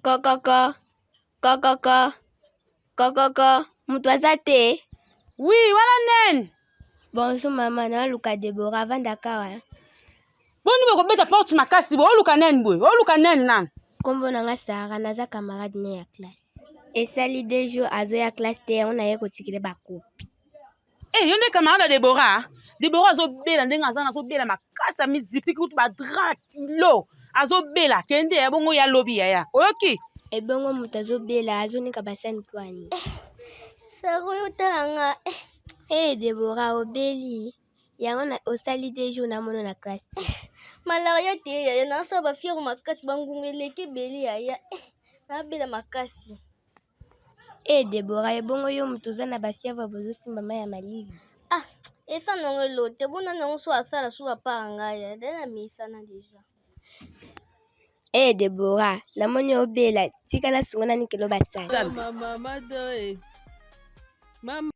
Kokoko, kokoko, kokoko, moto aza te. Oui, wana nani? Bonjour mama, naluka Deborah avandaka awa. Boni bokobeta porte makasi boye, oluka nani boye? Oluka nani nani? Kombo na nga Sara, naza camarade ne ya classe. Esali deux jours azoya classe te, yango naye kotikela bakopi. Eh, yo nde camarade ya Deborah? Deborah azobela ndenge aza na azobela makasi amizipiki kutu ba drap kilo azobela kende ya bongo ya lobi yaya oyoki? Ebongo moto azobela azonika basani mpo ani? Sara oyo otala nga eh, eh Deborah obeli yango na osali deux jours namono na classe te. Malaria te yaya, nasala ba fièvre makasi, bangunga eleki ebele yaya, eh, nabela makasi. Eh Deborah, ebongo yo moto oza na ba fièvre bozosimba mai ya malili? Ah, esa nango elote, bona nango so asala so apart ngai ya, dala mesana deja. Eh Deborah, namoni obela, tika nasunga nanikelo basani. Mama, mama, doe. Mama.